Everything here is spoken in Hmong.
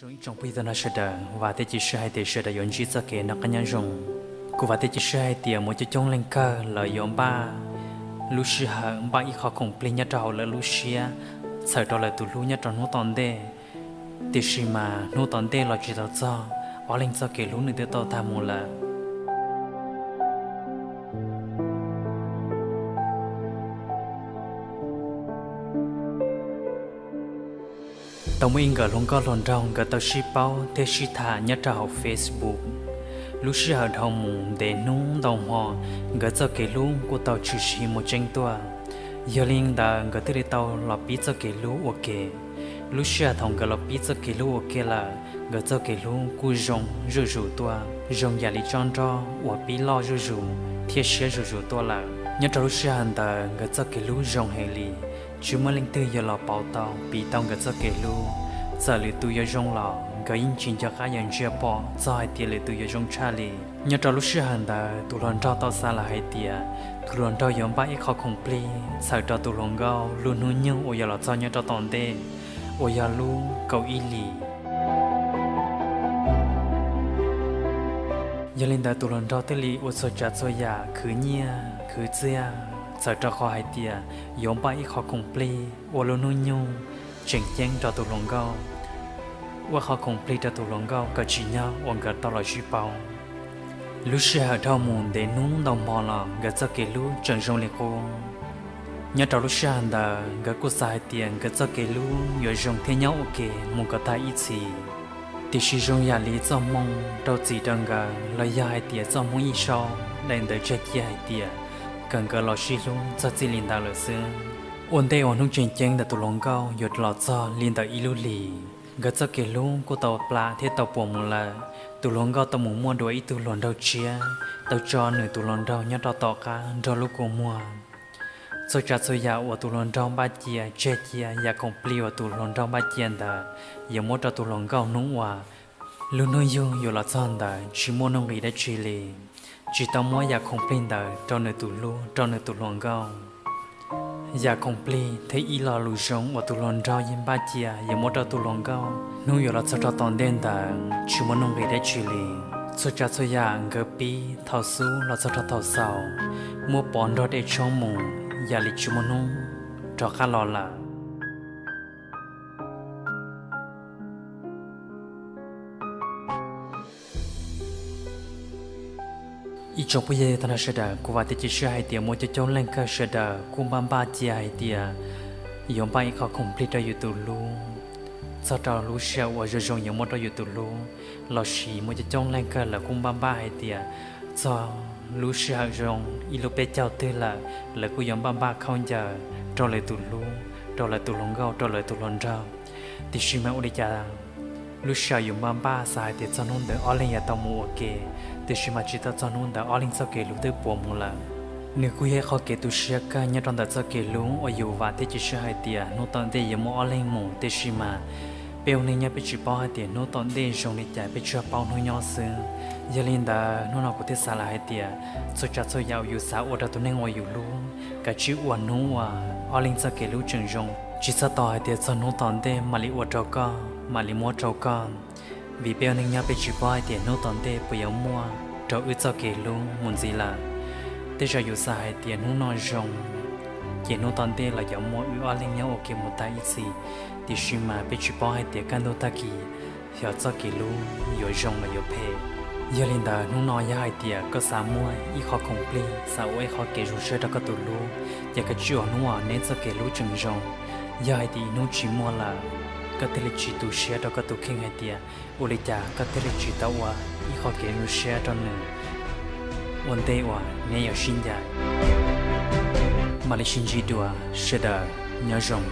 Zoo ib tsoom phooj ywg tag nrho sawv daws, vam thiab cia siab hais tias sawv daws yuav ntsib txoj kev noj qab nyob zoo. Kuv vam thiab cia siab hais tias muaj coob coob leej kawg lawv yuav npaj lub sij hawm npaj ib qho khoom plig nyob rau hauv lawv lub siab txhawm rau lawv tus hlub nyob rau hnub tom ntej. Tiam sis mas hnub tom ntej los tsis tau txog, ob leeg txoj kev hlub nws twb tau tag mus lawm. Tau muaj ib nkawm hluas nkauj hluas nraug nkawd tau sib paub thiab sib tham nyob rau hauv Facebook. Lub sij hawm dhau mus ntev hnub ntau hmo, nkawd txoj kev hlub kuj tau tshwm sim mus tseeb tuaj. Yog li ntawd nkawd thiaj li tau los pib txoj kev hlub ua ke. Lub sij hawm thaum nkawd los pib txoj kev hlub ua ke lawm, nkawd txoj kev hlub kuj zoo zuj zus tuaj, zoo yam li tsob nroj uas pib loj zuj zus thiab siab zuj zus tuaj lawm. Nyob rau lub sij hawm ntawd nkawd txoj kev hlub zoo heev li, tsis muaj leej twg yuav los pauv tau piv tau nkawd txoj kev hlub. Txawm lwm tus yuav zoo los nkawd yeej tsis nco qab yuav ntsia pom txog hais tias lwm tus yuav zoo tshaj li. Nyob rau lub sij hawm ntawd tus hluas nraug tau xav lawm hais tias tus hluas nraug yuav npaj ib qho khoom plig txhawm rau tus hluas nkauj lub hnub nyoog uas yuav los txog nyob rau tom ntej, uas yog lub kaum ib hlis. Yog li ntawd tus hluas nraug thiaj li ua txhua tsav txhua yam khwv nyiaj khwv txiaj txhawm rau qhov hais tias yuav npaj ib qho khoom plig ua lub hnub nyoog tseem ceeb rau tus hluas nkauj, ua qho khoom plig rau tus hluas nkauj kom tsim nyog uas nkawd tau los sib paub. Lub sij hawm dhau mus ntev hnub ntau hmo los nkawd txoj kev hlub tseem zoo li qub. Nyob rau lub sij hawm ntawd nkawd kuj xav hais tias nkawd txoj kev hlub yuav zoo thiab nyob ua ke mus kom tag ib txhis. Tiam sis zoo yam li txoj hmoo rau txim rau nkawd los yog hais tias txoj hmoo ib sau daim ntawv tseg cia hais tias kom nkawd los sib hlub txog txij li ntawd lawm xwb. Ua ntej uas hnub tseem ceeb ntawm tus hluas nkauj yuav los txog li ntawm ib lub hlis, nkawd txoj kev hlub kuj tau plam thiab tau puas mus lawm. Tus hluas nkauj tau mus muaj dua ib tug hluas nraug tshiab, tau tso nws tus hluas nraug nyob rau tom qab nrog lub kua muag. Txhua tsav txhua yam uas tus hluas nraug npaj cia tseg cia yam khoom plig uas tus hluas nraug npaj cia ntawd yuav muab rau tus hluas nkauj hnub uas lub hnub yug yuav los txog ntawd tsis muaj nuj nqis dab tsi li, tsis tau muab yam khoom plig ntawd rau nws tus hlub rau nws tus hluas nkauj. Yam khoom plig thiab ib lo lus zoo uas tus hluas nraug yeej npaj cia yuav muab rau tus hluas nkauj hnub yuav los txog rau tom ntej ntawd tsis muaj nuj nqis dab tsi li. Txhua tsav txhua yam nkawd pib thaum xub los txog rau thaum xaus, muab pov nrog dej tshoob mus yam li tsis muaj hnub rov qab los lawm. Ib tsoom phooj ywg tag nrho sawv daws, kuv vam thiab cia siab hais tias muaj coob coob leej kawg sawv daws kuj npaj npaj cia hais tias yuav npaj ib qho khoom plig rau yus tus hlub, txog rau lub sij hawm uas zoo zoo yuav muab rau yus tus hlub, los sis muaj coob coob leej kawg lawv kuj npaj npaj hais tias txog lub sij hawm zoo ib lub peb caug twg lawm lawv kuj yuav npaj npaj khaub ncaws rau lawv tus hlub, rau lawv tus hluas nkauj, rau lawv tus hluas nraug. Tiam sis mas ua li cas lub sij hawm yus npaj npaj xav hais tias txog hnub ntawd ob leeg yuav tau mus ua ke, tiam sis mas tsis tau txog hnub ntawd ob leeg txoj kev hlub twb puas mus lawm. Nws kuj yog ib qho kev tu siab kawg nyob rau ntawm txoj kev hlub uas yus vam thiab cia siab hais tias hnub tom ntej yuav muaj ob leeg mus, tiam sis mas peb ua neej nyob peb tsis paub hais tias hnub tom ntej zoo li cas, peb tsuas paub hnub nyob xwb. Yog li ntawd hnub no kuv thiaj xav lawm hais tias txhua tsav txhua yam uas yus xav ua rau tus neeg uas yus hlub, kav tsij ua hnub uas ob leeg txoj kev hlub tseem zoo, tsis txhob tos hais tias txog hnub tom ntej mam li ua rau koj, mam li muab rau koj. Vim peb ua neej nyob peb tsis paub hais tias hnub tom ntej puas yuav muaj rau wb txoj kev hlub mus ntxiv lawm. Tej zaum yus xav hais tias hnub no zoo, ces hnub tom ntej los yuav muaj wb ob leeg nyob ua ke mus tag ib txhis, tiam sis mas peb tsis paub hais tias kaj ntug tag kis xyov txoj kev hlub yuav zoo los yuav phem. Yog li ntawd hnub no yog hais tias koj xav muaj ib qho khoom plig, xav ua ib qho kev zoo siab rau koj tus hlub, ces kav tsij ua hnub uas neb txoj kev hlub tseem zoo. Yog hais tias ib hnub tsis muaj lawm, koj thiaj li tsis tu siab rau koj tus kheej hais tias ua li cas koj thiaj li tsis tau ua ib qho kev zoo siab rau nws. Ua ntej uas neb yuav sib ncaim, mam li sib ntsib dua, sawv daws nyob zoo.